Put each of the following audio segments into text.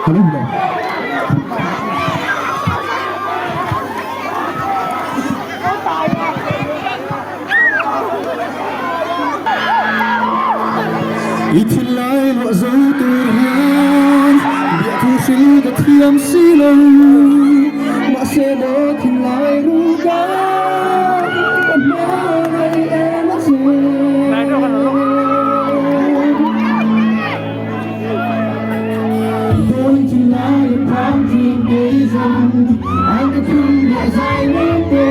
Hello hello. I thinlai luah zo tur hian biahthu hril ka thiam si lo. Mahse maw thinlai ruka ka hmangaih em a che. Dawn thinlai a phang thin kei zawng an ka thil leh zai reng te.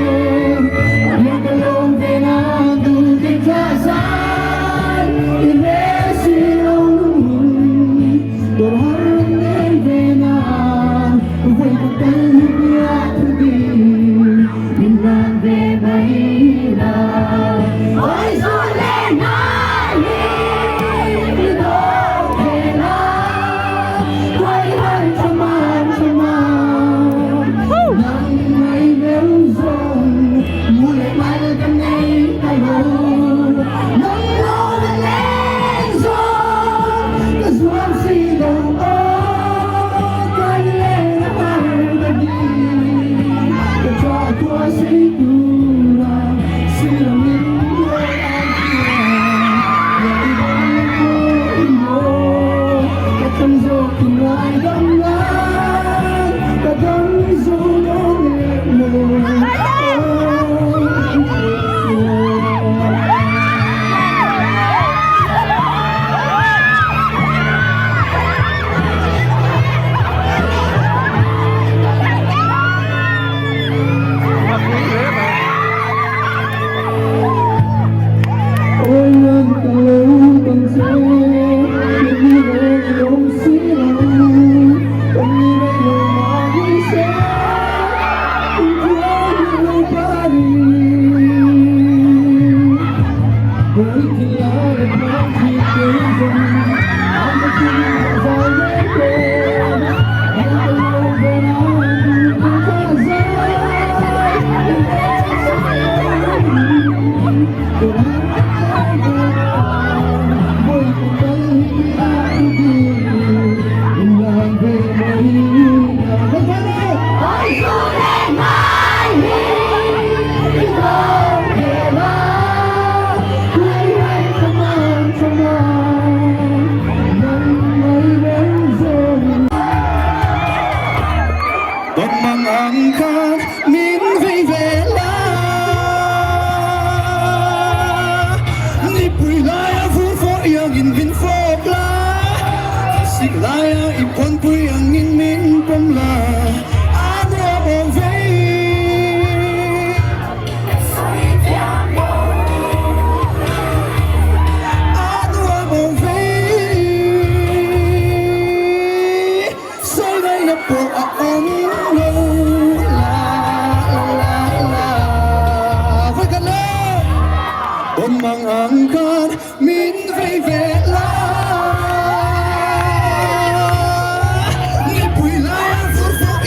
Riang ka lawm ve nan duh te tha zai i hre si lo lung dawr har an nei ve nan vawi ka kal hi nia thu di min lan ve mai la. Oi zu le ngai hi i dawr the la quay hai tha man tha man nang mai meu zawng mu leh mal ka nei ta lo nang lo na leng zawng ka zuam si lo aw kan len a har ka ni ka tha khua si tura si lo min duai ai chuan ngai dam maw i maw ka tham zawk i ngai dam lai ka dam zo lo leh maw Tawnmang ang khan min vei ve la Nipui laia vur fawh iangin min fawp la Thlasik laia i pawnpui angin min pawm la A nuam awm vei. A nuam awm vei. Sawi ngaihna pawh a awm lo la la la Vawi khat leh Tawnmang ang khan min vei ve la Nipui laia vur fawh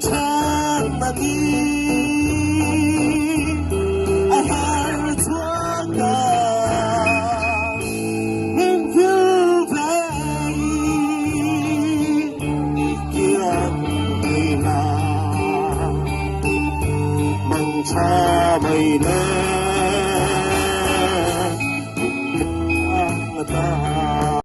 Ṭhenna ni a her chhuak a, min thil ve i kiang thei la, mang tha mai le.